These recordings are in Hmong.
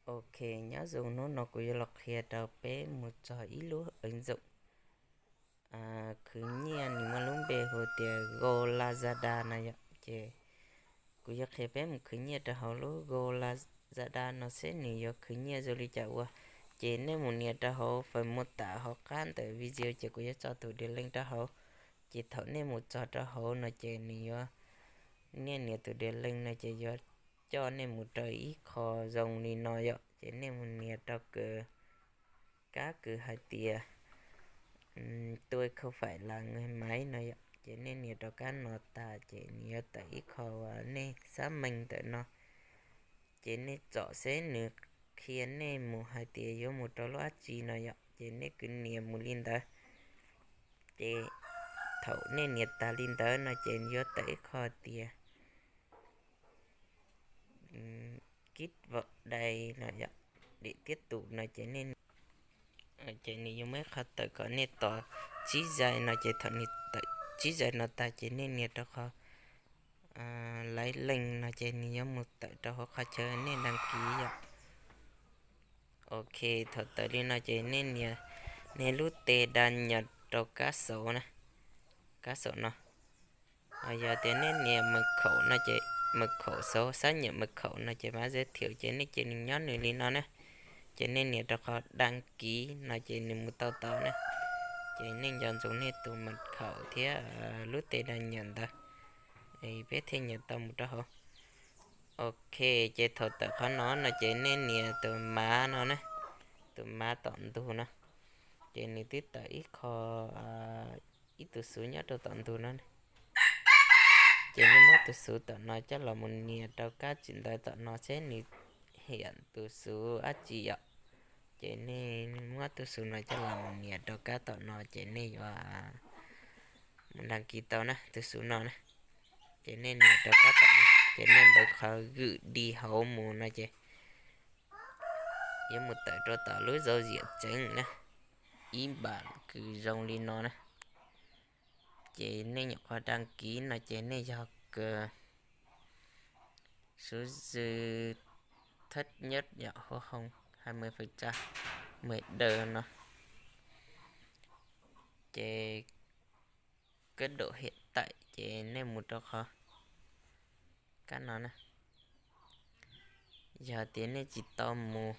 Ok, nyob zoo, hnub no kuv yuav los qhia rau peb mus txog ib lub aws ntxoom khwv nyiaj, nws muaj lub npe hu tias Go Lazada no yom. Ces kuv yuav qhia peb mus khwv nyiaj rau hauv lub Go Lazada no seb nws yuav khwv nyiaj zoo li cas ua. Ces nej mus nias rau hauv fawm mos tas hauv qab ntawm video ces kuv yuav tso tus diav leej rau hauv. Ces thaum nej mus txog rau hauv no ces nws yuav, nej nias tus diav leej no ces yuav coj nej mus rau ib qho zoo li no yom. Ces nej mus nias rau kab kws hais tias tôi không phải là người Mỹ no yom. Ces nej nias rau kab no tas ces nws yuav tawm ib qho uas nej xác minh ntawm no. Ces nej tsom seb nws qhia nej mus hais tias yuav mus rau lub dab tsi no yom. Ces nej kwv nias mus li ntawd. Ces thaum nej nias tas li ntawd no ces yuav tawm ib qho tias kit vau dai no yom, để tiếp tục no ces nej, ces nws yuav muaj ib qho tawm kom nej tos tsib zais no ces thaum nws tawm tsib zais no tas ces nej nias rau qhov laiv leej no ces nws yuav mus tawm rau hauv qhov chaw nej đăng ký yom. Ok, thaum tawm li no ces nej nias nej lub tes đăng nhập rau kab saum na, kab saum no. Yog tias nej nias mật khẩu no ces mật khẩu số xác nhận mật khẩu no ces mã giới thiệu ces nej cia nws nyob nws li no na. Ces nej nias rau qhov đăng ký no ces nws mus tau tod na. Ces nej nco ntsoov nej tus mật khẩu thiab lub tes đăng nhập ntawd. Peb thiaj nias tau mus rau hauv. Ok, ces thaum tawm qhov no no ces nej nias tus mã no na, tus mã tom ntug no. Ces nws twb tawm ib qho, ib tus xuv nyob rau tom ntug no. Ces nej muab tus xuv tom no coj los mus nias rau kab tsim ntawv tom no seb nws hiam tus xuv dab tsi yom. Ces nej muab tus xuv no coj los mus nias rau kab tom no ces nej yuav mus đăng ký tau na, tus xuv no na. Ces nej nias rau kab tom no ces nej npawb qhov gửi đi hauv mus no ces yuav mus tawm rau tom lub giao diện chính na, ib npam kws zoo li no na. Ces nej nyuam qhuav đăng ký no ces nej yog kws số dư thấp nhất hauv hoo hai mươi phần trăm mười đợt no. Ces cấp độ hiện tại ces nej mus rau qhov kab no na. Yog tias nej tsis tau mus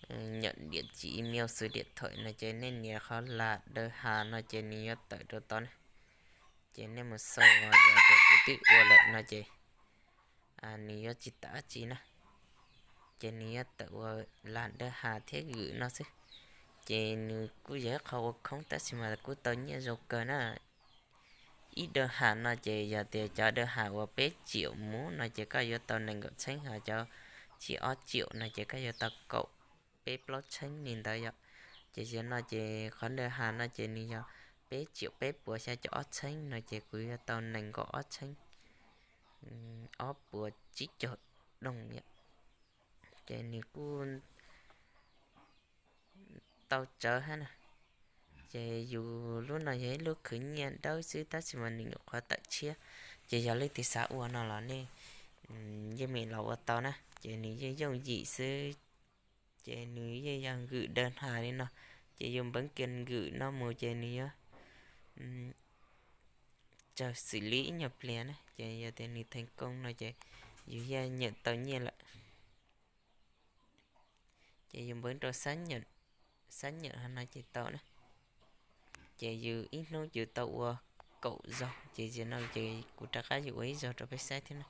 nhận địa chỉ email số điện thoại no ces nej nias qhov là đơn hàng no ces nws yuav tawm rau tod na. Ces nej mus xau, yog tias kuv twb ua lawm no ces nws yuav tsis tawm dab tsi na. Ces nws yuav tawm ua là đơn hàng thiab gửi no xwb. Ces nws kuj yog ib qho ua khoob tab sis mas kuj tau nyiaj zoo kawg na. Ib đơn hàng no ces yog tias cov đơn hàng uas peb triệu mus no ces koj yuav tau nees nkaum txheeb, ho cov tsib ob triệu no ces koj yuav tau kaum peb plaub txheeb li ntawd yom. Ces yog no ces qhov đơn hàng no ces nws yog peb triệu peb puas xya caum ob txheeb no ces kuv yuav tau nees nkaum ob txheeb ob puas tsib caug đồng yom. Ces nws kuj tau tsawv hab na. Ces yus lub no yog ib lub khwv nyiaj dawb xwb tab sis mas nws nyuam qhuav tawm tshiab. Ces yog leej twg xav ua no los nej yeej meem los ua tau na, ces nws yeej yooj yim xwb. Ces nws yeej yog gửi đơn hàng li no, ces yus npawb kiag gửi no mus ces nws yuav raws xử lý ib nyuag pliag na, ces yog tias nws thành công no ces yus yeej nyeem tau nyiaj lawm. Ces yus npawb rau xác nhận hov no ces tau na. Ces yus ib hnub yus tau ua kaum zaug, ces zaum no ces kuv rov qab yus ua ib zaug rau peb saib thiab na.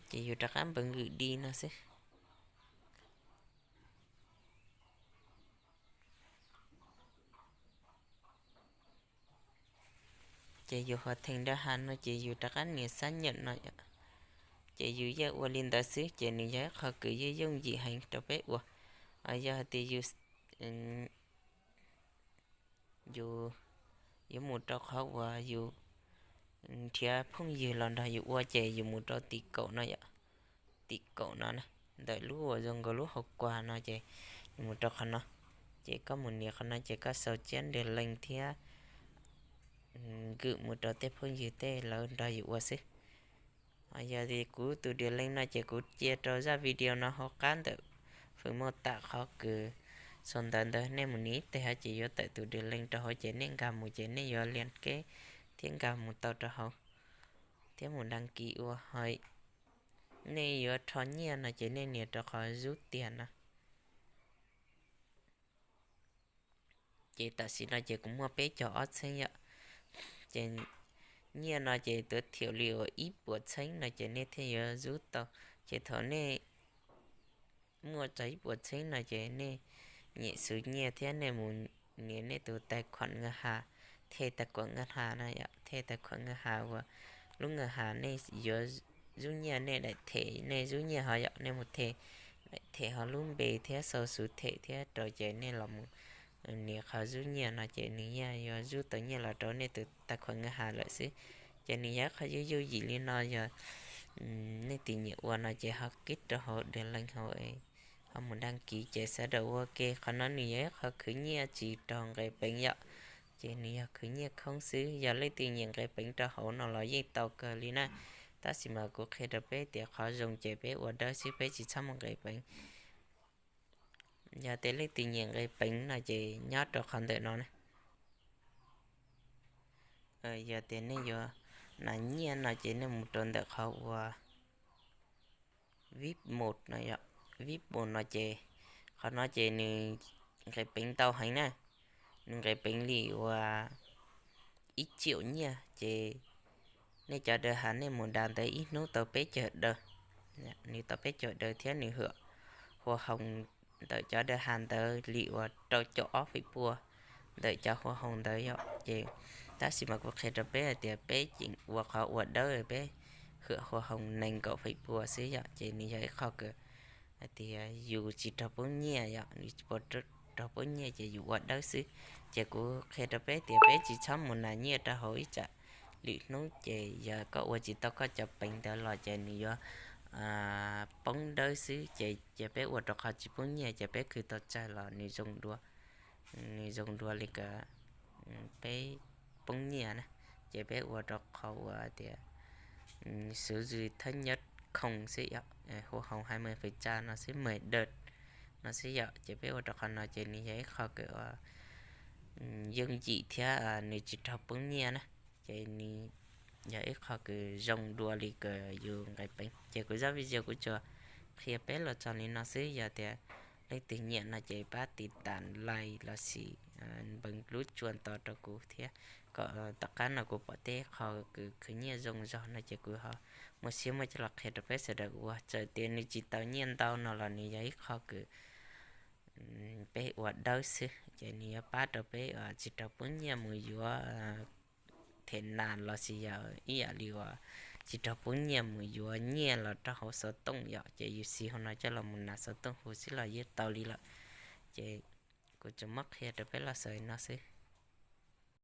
Ces yus rov qab npawb gửi đi no xwb. Ces yus hoàn thành đơn hàng no ces yus rov qab nias xác nhận no. Ces yus yeej ua li ntawd xwb ces nws yog ib qho kws yeej yooj yim heev rau peb ua. Yog hais tias yus, yus yuav mus rau qhov uas yus nrhiav phooj ywg los nrog yus ua ces yus mus rau tim kaum no yom. Tim kaum no na, ntawm lub uas zoo nkaus lub hauv kuag no ces yus mus rau qhov no. Ces koj mus nias qhov no ces koj sau tsiab ntiag leej thiab kwm mus rau tej phooj ywg tej lawv nrog yus ua xwb. Yog tias kuv tus diav lees no ces kuv cia rau zaj video no hauv qab ntawm fwm maj tam qhov kws sau ntawv ntawd nej mus nias ib teg hov ces yuav tawm tus diav lees rau hauv ces nej nkag mus ces nej yuav lias keb thiab nkag mus tau rau hauv thiab mus dag kis ua hos. Nej yuav rho nyiaj no ces nej nias rau qhov zub tiag no. Ces tam sim no ces kuv muaj peb caug ob txheeb yom. Ces nyiaj no ces tuav thiaum li uas ib puas txheeb no ces nej thiaj yuav zub tau. Ces thaum nej muaj txog ib puas txheeb no ces nej nyem xuv nyiaj thiab nej mus nias nej tus tais khuam nka has, thej tais khuam nka has no yom, thej tais khuam nka has uas lub nka has nej yuav zub nyiaj nej daim them nej zub nyiaj hov yom, nej mus them daim them hov lub npe thiab sau xuv them thiab rau ces nej los mus nias qhov zub nyiaj no ces nws yeej yuav zub tau nyiaj los rau nej tus tais khuam nka has lawm xwb. Ces nws yog ib qho yooj yooj yim li no, yog nej tus nyiam ua no ces ho kib rau hauv diav lees hauv, ho mus dag kis ces sawv daws ua ke. Qhov no nws yog ib qho khwv nyiaj tsis raug nqe peev yom, ces nws yog khwv nyiaj khoob xwb. Yog leej twg nyiam nqe peev rau hauv no los yeej tau kawg li na. Tab sis mas kuv qhia rau peb tias qhov zoo ces peb ua dawb xwb peb tsis txhob mus nqe peev. Yog tias leej twg nyiam nqe peev no ces nyob rau qhov ntawm no na. Yog tias nej yuav nas nyiaj no ces nej mus rau ntawm qhov uas vip mode no yom, vip mode no ces qhov no ces nws nqe peev ntau heev na, nws nqe peev li uas ib tsiaum nyiaj ces nej cov daws has nej mus dag ntawd ib hnub tau peb caug daws, nws tau peb caug daws thiab nws hwm hua hoos ntawm cov daws has ntawd li uas rau caum ob feem pua ntawm cov hua hoos ntawd yom. Ces tab sis mas kuv qhia rau peb hais tias peb tseem ua qhov ua dawb peb hwm hua hoos nees nkaum feem pua xwb yom, ces nws yog ib qho kws hais tias yus tsis raug poob nyiaj yom, nws tsis raug poob nyiaj ces yus ua dawb xwb. Ces kuv qhia rau peb tias peb tsis txhob mus nas nyiaj rau hauv ib tsam lwm hnub ces yog koj ua tsis tau koj cov peev ntawd los ces nws yuav poob dawb xwb. Ces cia peb ua rau qhov tsis poob nyiaj ces peb khwv tau tsawg los nws zoo dua, nws zoo dua li kws peb poob nyiaj na. Ces peb ua rau qhov uas tias xuv zwm thawb nyob khoom xwb yom, hua hoos hais mws fem tsa no xwb, mws dawm no xwb yom. Ces peb ua rau qhov no ces nws yog ib qho kws yooj yim thiab nws tsis raug poob nyiaj na. Ces nws yog ib qho kws zoo dua li kws yus nqe peev. Ces kuv zaj video kuv tsuas qhia peb los txog li no xwb. Yog tias leej twg nyiam no ces pab tiv tam like lossis npeev lub tsua nto rau kuv thiab kom tom qab no kuv pom tej qho kws khwv nyiaj zoo zog no ces kuv ho muaj siab muaj coj los qhia rau peb sawv daws ua. Txawm tias nws tsis tau nyiaj ntau no los nws yog ib qho kws peb ua dawb xwb ces nws yuav pab rau peb tsis raug poob nyiaj mus yuav them nas lossis yog ib yam li uas tsis raug poob nyiaj mus yuav nyiaj los rau hauv xov tooj yom. Ces yus siv hauv no coj los mus nas xov tooj hu xwb los yeej tau li lawm. Ces kuv tsuas muab qhia rau peb los xaus li no xwb.